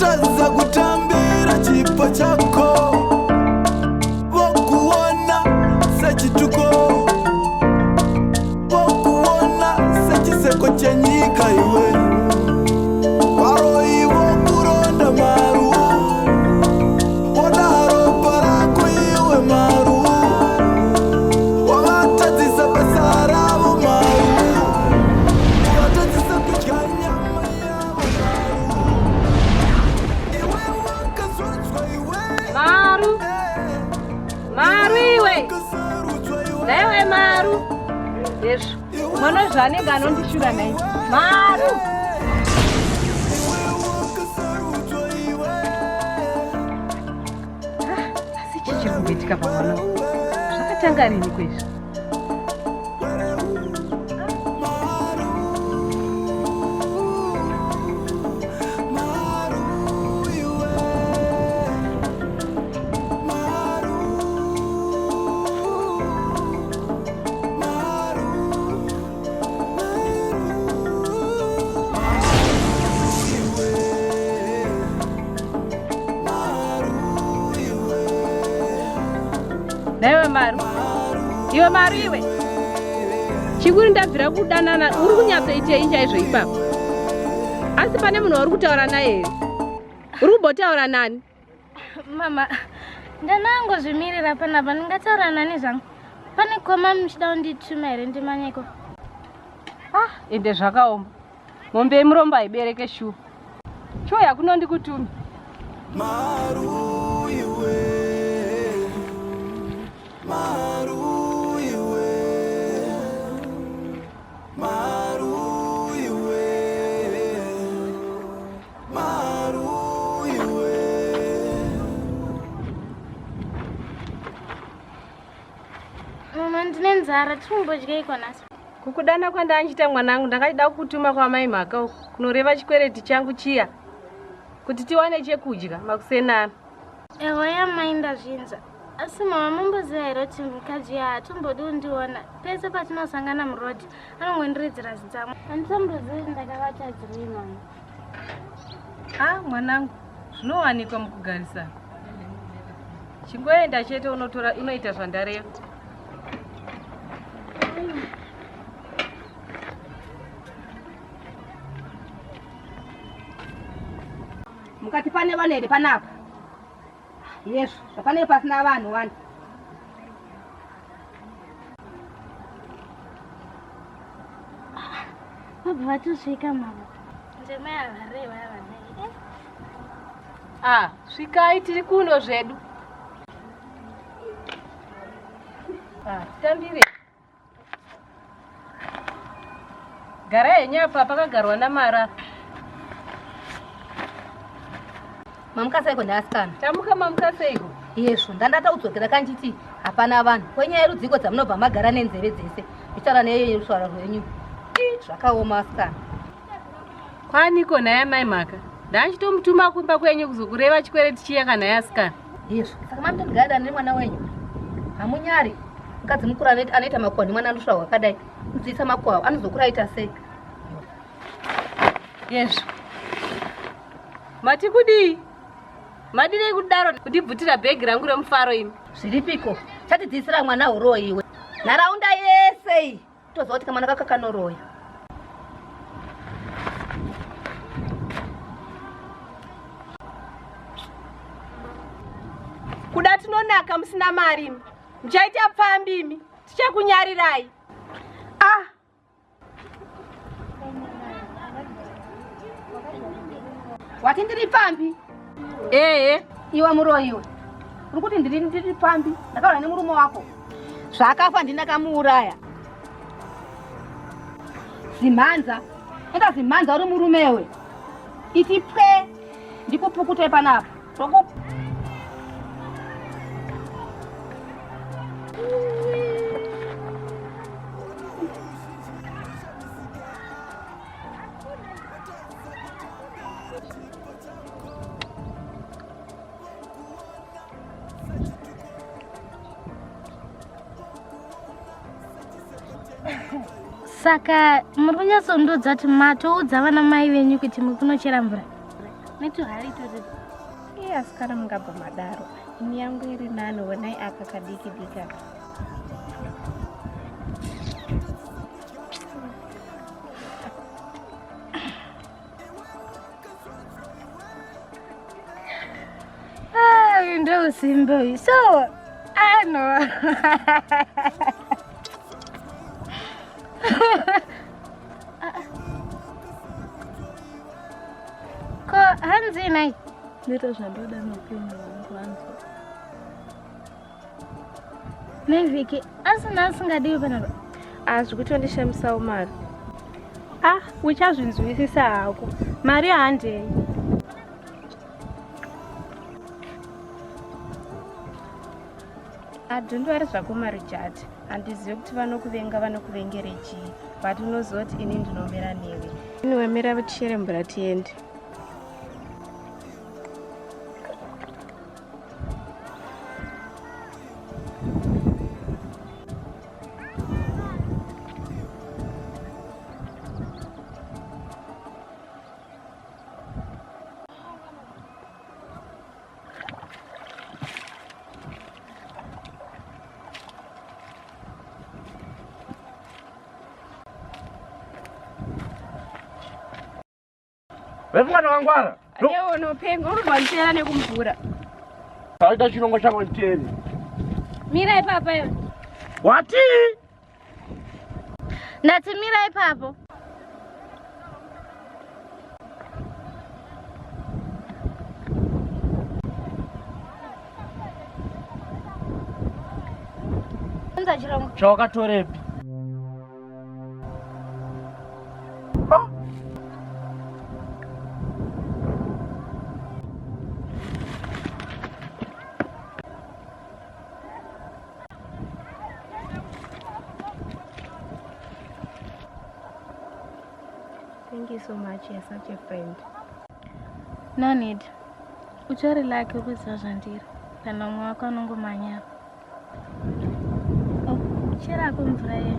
Votadza kutambira chipo chako, vokuona sechituko, vokuona sechiseko chenyika iwe. Varoyi vokuronda Maru, voda ropa rako iwe Maru, wavatadzisa basa ravo Maru, wavatadzisa kudya nyama yavo Maru. Iwe wakazodzwa iwe. Maru, Maru iwe. Wakasarudzwa iwe. Naiwe Maru. Hezvo, mwana zvaanenge anondishura nhai. Maru. Iwe wakasarudzwa iwe. Asi chii chiri kumboitika pamwana uyu? Zvakatanga rini kwezvi? Maru iwe. Maru. Maru. Iwe. Maru iwe. Naiwe Maru. Iwe Maru iwe. Chikuri ndabvira kudanana, uri kunyatsoitei chaizvo ipapo? Asi pane munhu wauri kutaura naye here? Uri kumbotaura nani? Mama, ndanangozvimirira panapa, ndingataura nani zvangu? Pane koma muchida kundituma here ndimanyeko? Ah, ende zvakaoma. Mombe yemurombo haibereke shuwa. Chiuya kuno ndikutume. Maru iwe. Maru iwe. Maru iwe. Maru iwe. Mama, ndine nzara, tiri kumbodyeiko nhasi? Kukudana kwandandichita mwanangu, ndakachida kukutuma kwamai Mhaka uku kunoreva chikwereti changu chiya kuti tiwane chekudya makusenana. Ewa yamai, ndazvinzwa. Asi mama, mumboziva here kuti mukadzi uya haatombodi kundiona? Pese patinosangana murodhi anongondiridzira zitsamwa. Handitombozivi kuti ndakavatadzirei, mama. Ah, mwanangu, zvinowanikwa mukugarisana. Chingoenda chete unotora unoita zvandareva. Mukati pane vanhu here panapa? Yezvo, zvapanenge pasina vanhu wani. Vabva vatosvika mama. Ndemai avareva avanai. Ah, svikai, tiri kuno zvedu. Ah, titambire. Garai henyu apa pakagarwa namara. Mamuka seiko neasikana? Tamuka, mamuka seiko? Yezvo, ndandata kudzokera kanchiti hapana vanhu. Kwenyaya yerudziko dzamunobva magara nenzeve dzese ndichitaura neyo ruswara rwenyu. Ii, zvakaoma asikana. Kwaniko nhai mai Mhaka? Ndandichitomutuma kumba kwenyu kuzokureva chikwereti chiya kana asikana. Yezvo, saka mamutondigara nemwana wenyu, hamunyari? Mukadzi mukuru anoita makuhwa nemwana anosvira hwakadai, kudziisa makuhwa, anozokura aita sei? Yezvo. Mati kudii? Madirei kudaro kundibvutira bhegi rangu remufaro imi? Zviripiko, chatidziisira mwana uroyi iwe. Nharaunda yese iyi toziva kuti kamwana kaka kanoroya. Kuda tinonaka musina mari imi. Muchaita pfambi imi. Tichakunyarirai. Ah. Wati ndiri pfambi? Ehe. Iwe muroyi iwe. Uri kuti ndiri pfambi? Ndakaura nemurume wako. Zvakafa ndinakamuuraya. Zimhanza. Enda zimhanza uri murumewe. Iti pwe ndikupukute panapa. Toku. Saka muri kunyatsondiudza kuti matoudza vana mai venyu kuti muri kunochera mvura? Netuhari itoti. Iye asikana mungabva madaro. Ini yangu iri nani honai aka kadiki diki aka. Ah, uyu ndousimbe uyu. So, ano. Ko hanzi nai? Ndoita zvandoda neupenyu hwangu hanzi. Nevhiki asina asingadiwi panapa. Ah, zvikutondishamisawo mari. Ah, uchazvinzwisisa hako. Mari handei. Adhundwari zvako marijati. Handizivi kuti vanokuvenga vanokuvengere chii. But unoziva kuti ini ndinomira newe. Anyway, mira tichere mvura tiende. Vefunga takangwara. Anewe unopenga unobva nditeera nekumvura. Taita chirongo chako nditeere. Mira ipapo iwe. Wati? Ndati mira ipapo. Unza chirongo. Chawakatorepi? Thank you so much. You're such a friend. No need. Uchori lake kuziva zvandiri. Kana umwe wako anongomhanya. Oh, cherako mvura iye.